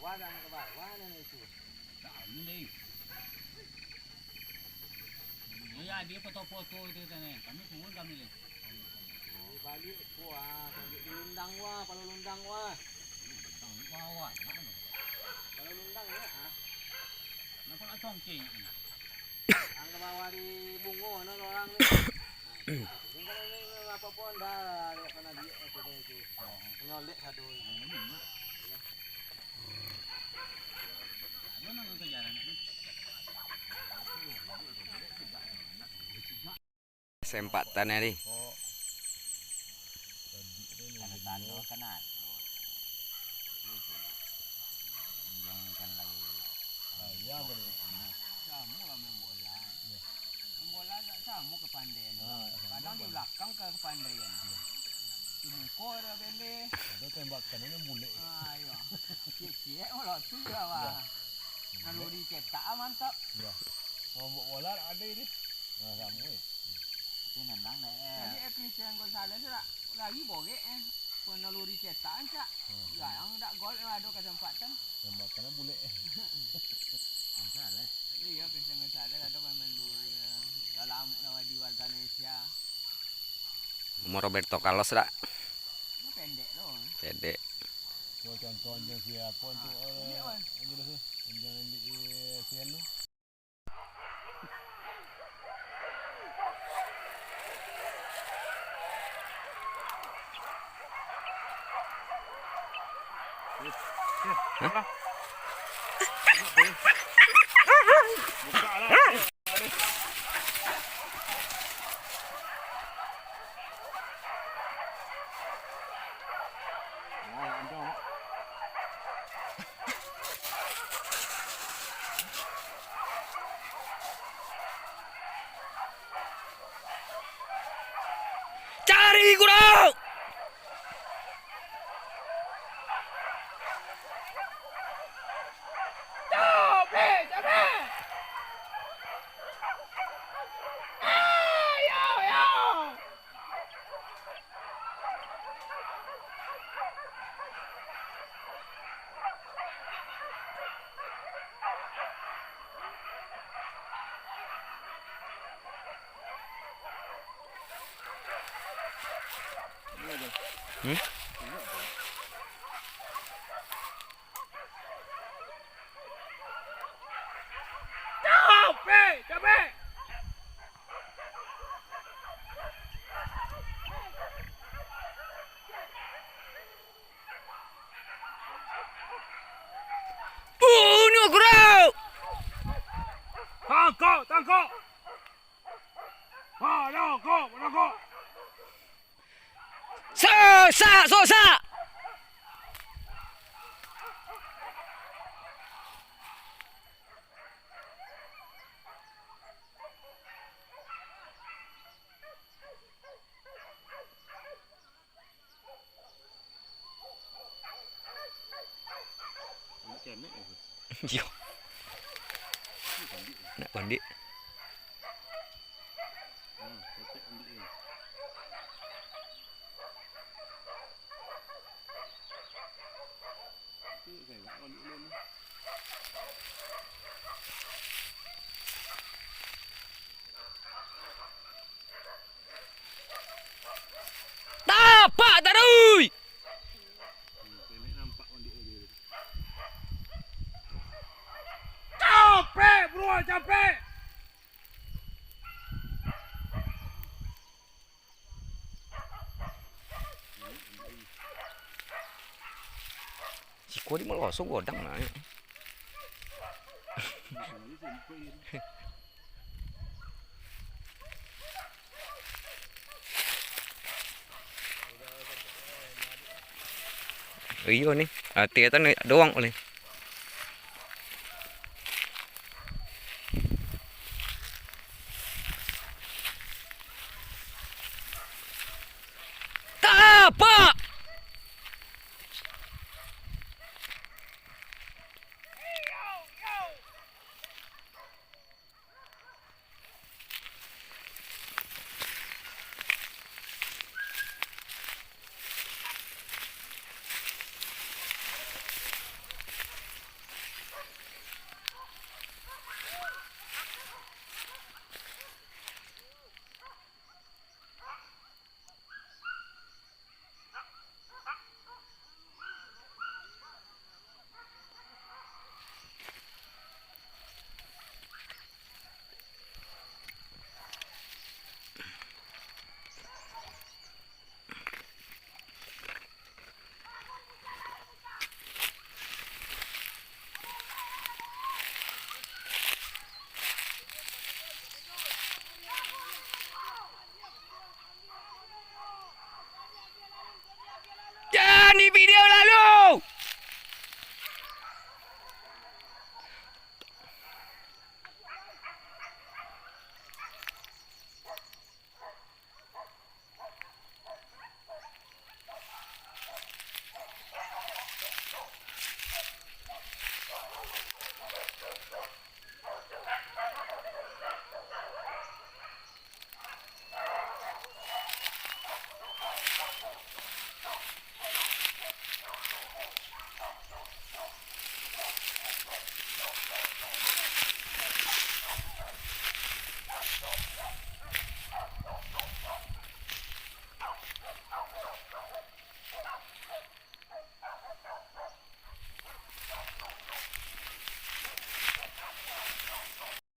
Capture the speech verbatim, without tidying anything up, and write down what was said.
Padang ke bawah ni itu. Tahu ni. Iyo, ado foto-foto itu tadi. Kami turun kami ni. Balik, wah, tunjuk di lundang, wah, palo lundang, wah. Bawah, nak mana? Palo lundang, ya, ah. Kenapa nak congkeng? Angka bawah di bungo, no, orang ni. Ini kan ini apa pun dah, dia pernah dia, itu, itu. Nyolek satu. Sempatan ni. Tando-tando kan ado. Jangan lai. Samo lah main bola. Main bola tak samo kepandaian. Kadang di belakang ke kepandaian. Di muko ado bele. Ado tembakan ni bulek. Ah, iyo. Ciek-ciek kalau tu je, bah. Naluri cetak ah, mantap. Iyo. Kalau buat bola tak ado ni. Nah, samo, eh. Tapi memang dek, eh. Jadi, eh, Christian Gonzalez tu lah lagi borek, eh. Pun naluri cetak, ancak. Hmm. Ya, yang dak gol, eh, ado kesempatan. Kesempatan bulek, eh. Gonzalez. Iyo, Christian Gonzalez ado main-main luri, eh. Dah lamo lah di warga Indonesia. Umur Roberto Carlos dak? Itu pendek tu. Pendek. Yo, contoh anjing si apo tu, ah, eh, pendek, wan. Anjing tu, anjing yang di, eh, sian tu. Cari guru! Capek, capek! Ayo, yo! Hmm? Capek, capek. Bunuh, guru! Tangkap, tangkap! Padangkok, padangkok! Sosak, sosak! Yo. Nak kondik. Tapak taruih! Capek, bro, capek! Siko di malosong godang nah. Iyo ni, ati kata ni doang oleh.